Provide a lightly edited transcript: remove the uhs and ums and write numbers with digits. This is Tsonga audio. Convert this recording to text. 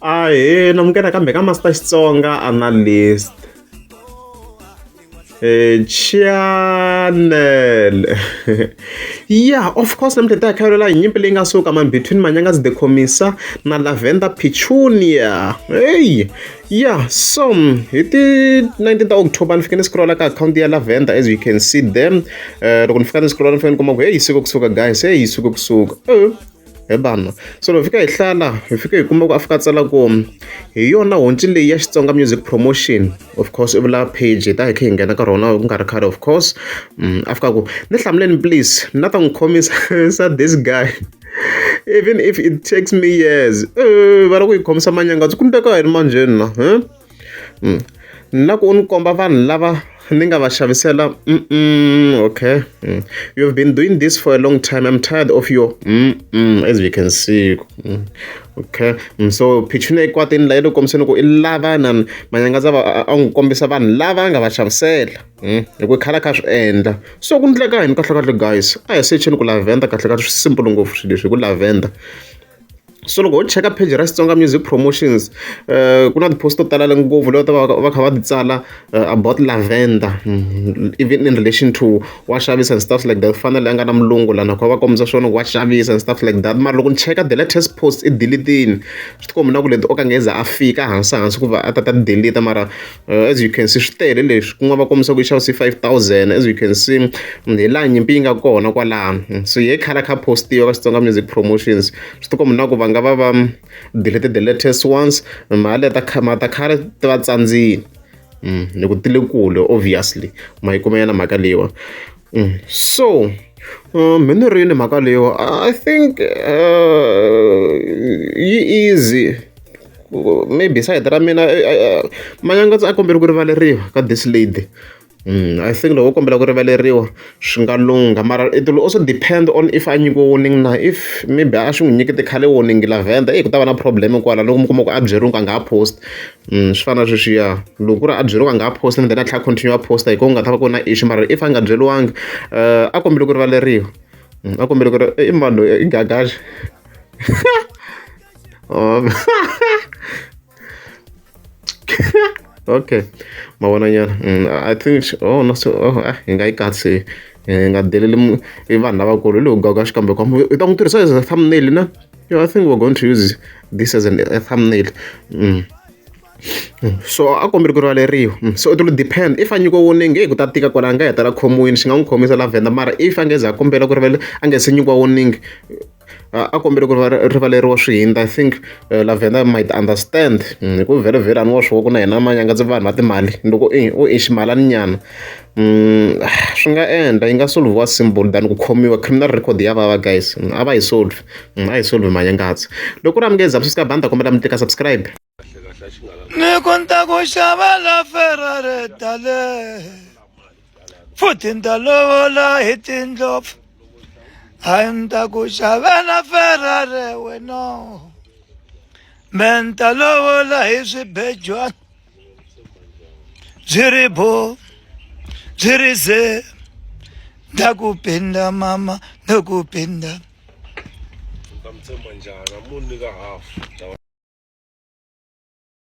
Ahee namukela kambe ka Master Xitsonga Analyst channel yeah of course namuntlha hi ta hi khayelela hi nyimpi leyi nga suka man between Manyangazi the Khomisa na Lavender Petunia hey yeah so hi ti 19 ta October ni fike ni scrolla ka akhawunti ya Lavender as you can see them loko ni fika ni scrolla ni fika ni kuma ku hey yi suke kusuka guys hey yi suke kusuka he vanhu so loko hi fika hi hlala hi fike hi kuma ku a fika a tsala ku hi yona honci leyi ya Xitsonga music promotion of course i vula page hi ta hi kha hi nghena ka rona ku nga ri khale of course a fika ku ni hlamuleni please ni la ta n'wi khomisa this guy even if it takes me years va lava ku yi khomisa manyangatso ku ndleka yini manjheni na ni la ku u ni komba vanhu lava ni nga va xavisela okay you've been doing this for a long time I'm tired of your as you can see okay so Petunia i kwatini la yi le kombiseni ku i lava na Manyangadza a n'wi kombisa vanhu lava a nga va xavisela hi ku khale a kha a swi endla so ku ndleka yini kahlekahle guys a hi secheni ku Lavender kahlekahle swi simple ngopfu swilo leswi hi ku Lavender so loko ho cheka page ra Xitsonga Music Promotions ku na ti-post to tala ngopfu leti va va kha va ti tsala about Lavender even in relation to wa xavisa and stuff like that fana leyi a nga na mulungu lana kha va kombisa swona ku wa xavisa and stuff like that mara loko ni cheka the latest post i delete-ini swi ti komba na ku leti o ka nge za a fika hansi hansi ku va a ta ta delete mara as you can see swi tele leswi kun'wana va kombisa ku yi xavise 5000 as you can see hi laha nyimpi yi nga kona kwalano so ye khala kha postiwa ka Xitsonga Music Promotions swi ti komba na ku va nga va va delete the latest ones mali ta ta khale ti va tsandzile ni ku ti le kule obviously ma yi kuma yana mhaka leyiwa so mi ni rini mhaka leyiwa I think yi easy maybe sayiti ra mina Manyangatsi a kombela ku rivaleriwa ka this lady I think loko o kombela ku rivaleriwa swi nga lungha mara it will also depend on if a nyikiwe warning na if maybe a swi n'wi nyikete khale warning Lavender ku ta va na problem kwala loko mi kuma ku a byeriwe ku a nga ha post swi fana na sweswiya loko ku ri a byeriwe ku a nga ha post and then a tlhela a continue a post hi ko ku nga ta va ku ri na issue mara if a nga byeriwangi a kombela ku rivaleriwa a kombela ku ri i mani loyi i Gagash okay ma vona nyana I think oh no so oh hi nga yi katsi hi nga deleli i vanhu lavakulu hi lowu Gagash kambe hi ta n'wi tirhisa as a thumbnail na yeah I think we're going to use this as an, a thumbnail so a kombela ku rivaleriwa so it will depend if a nyikiwe warning ku ta tika kwala a nga heta la khomiwini xi nga n'wi khomisa Lavender mara if a nge za a kombela ku rivalela a nga se nyikiwa warning a kombela ku rivaleriwa swi hundza I think Lavender might understand hi ku vhele a ni wa swi ku na hina Manyangatsi vanhu va timali loko i u i ximalani nyana swi nga endla yi nga solve-iwa simple than ku khomiwa criminal record ya vava guys a va yi solve a yi solve Manyangatsi loko ku ri a mi nge za mi subscribe a ni ta kombela mi tlika subscribe. Ni ku ni ta ku xavela Ferrari dale futhi ni ta lovola hi tindlopfu hayi ni ta ku xavela Ferrari wena me ni ta lovola hi swibejwana byi ri bo byi ri ze nda ku pinda mama no ku pinda ta mi tshemba njhani a mo nyika half.